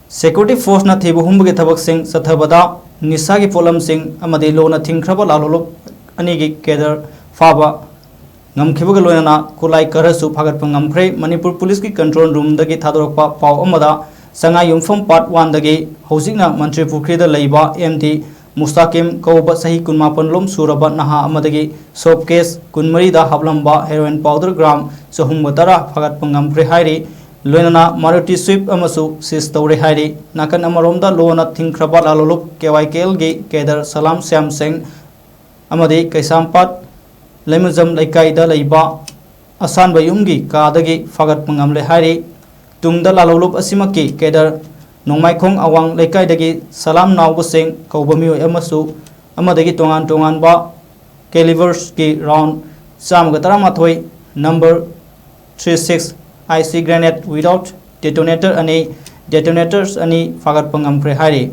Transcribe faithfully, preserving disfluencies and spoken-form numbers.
Security forceꯅ ꯊꯤꯕ ꯍꯨꯝꯕꯒꯤ ꯊꯕꯛꯁꯤꯡ ꯆꯠꯊꯕꯗ ꯅꯤꯁꯥꯒꯤ ꯄꯣꯠꯂꯝꯁꯤꯡ ꯑꯃꯗꯤ ꯂꯣꯟꯅ ꯊꯤꯡꯈ꯭ꯔꯕ ꯂꯥꯜꯍꯧꯂꯨꯞ ꯑꯅꯤꯒꯤ cadre ꯐꯥꯕ ꯉꯝꯈꯤꯕꯒ ꯂꯣꯏꯅꯅ ꯈꯨꯠꯂꯥꯏ ꯈꯔꯁꯨ ꯐꯥꯒꯠꯄ ꯉꯝꯈ꯭ꯔꯦ꯫ ꯃꯅꯤꯄꯨꯔ ꯄꯨꯂꯤꯁꯀꯤ control roomꯗꯒꯤ ꯊꯥꯗꯣꯔꯛꯄ ꯄꯥꯎ ꯑꯃꯗ ꯁꯉꯥꯏꯌꯨꯝꯐꯝ part oneꯗꯒꯤ ꯍꯧꯖꯤꯛꯅ ꯃꯟꯇ꯭ꯔꯤ ꯄꯨꯈ꯭ꯔꯤꯗ ꯂꯩꯕ ꯑꯦꯝ ꯗꯤ ꯃꯨꯁꯇꯥꯀꯤꯝ ꯀꯧꯕ ꯆꯍꯤ ꯀꯨꯟꯃꯥꯄꯟ ꯂꯣꯝ ꯁꯨꯔꯕ ꯅꯍꯥ ꯑꯃꯗꯒꯤ soap case ꯀꯨꯟꯃꯔꯤꯗ ꯍꯥꯞꯂꯝꯕ heroin powder gram ꯆꯍꯨꯝꯒ ꯇꯔꯥ ꯐꯥꯒꯠꯄ ꯉꯝꯈ꯭ꯔꯦ ꯍꯥꯏꯔꯤ꯫ ꯂꯣꯏꯅꯅ Maruti Swift ꯑꯃꯁꯨ seize ꯇꯧꯔꯦ ꯍꯥꯏꯔꯤ꯫ ꯅꯥꯀꯟ ꯑꯃꯔꯣꯝꯗ ꯂꯣꯟꯅ ꯊꯤꯡꯈ꯭ꯔꯕ ꯂꯥꯜꯍꯧꯂꯨꯞ ꯀꯦ ꯋꯥꯏ ꯀꯦ ꯑꯦꯜꯒꯤ cadre ꯁꯂꯥꯝ ꯁ꯭ꯌꯥꯝ ꯁꯤꯡ ꯑꯃꯗꯤ ꯀꯩꯁꯥꯝꯄꯥꯠ ꯂꯩꯃꯖꯝ ꯂꯩꯀꯥꯏꯗ ꯂꯩꯕ ꯑꯁꯥꯟꯕ ꯌꯨꯝꯒꯤ ꯀꯥꯗꯒꯤ ꯐꯥꯒꯠꯄ ꯉꯝꯂꯦ ꯍꯥꯏꯔꯤ꯫ ꯇꯨꯡꯗ ꯂꯥꯜꯍꯧꯂꯨꯞ ꯑꯁꯤꯃꯛꯀꯤ cadre ꯅꯣꯡꯃꯥꯏꯈꯣꯡ ꯑꯋꯥꯡ ꯂꯩꯀꯥꯏꯗꯒꯤ ꯁꯂꯥꯝ ꯅꯥꯎꯕꯁꯤꯡ ꯀꯧꯕ ꯃꯤꯑꯣꯏ ꯑꯃꯁꯨ ꯑꯃꯗꯒꯤ ꯇꯣꯉꯥꯟ ꯇꯣꯉꯥꯟꯕ caliberꯁꯀꯤ round ꯆꯥꯝꯃꯒ ꯇꯔꯥꯃꯥꯊꯣꯏ number three six I C grenade without detonator ꯑꯅꯤ, detonators ꯑꯅꯤ ꯐꯥꯒꯠꯄ ꯉꯝꯈ꯭ꯔꯦ ꯍꯥꯏꯔꯤ꯫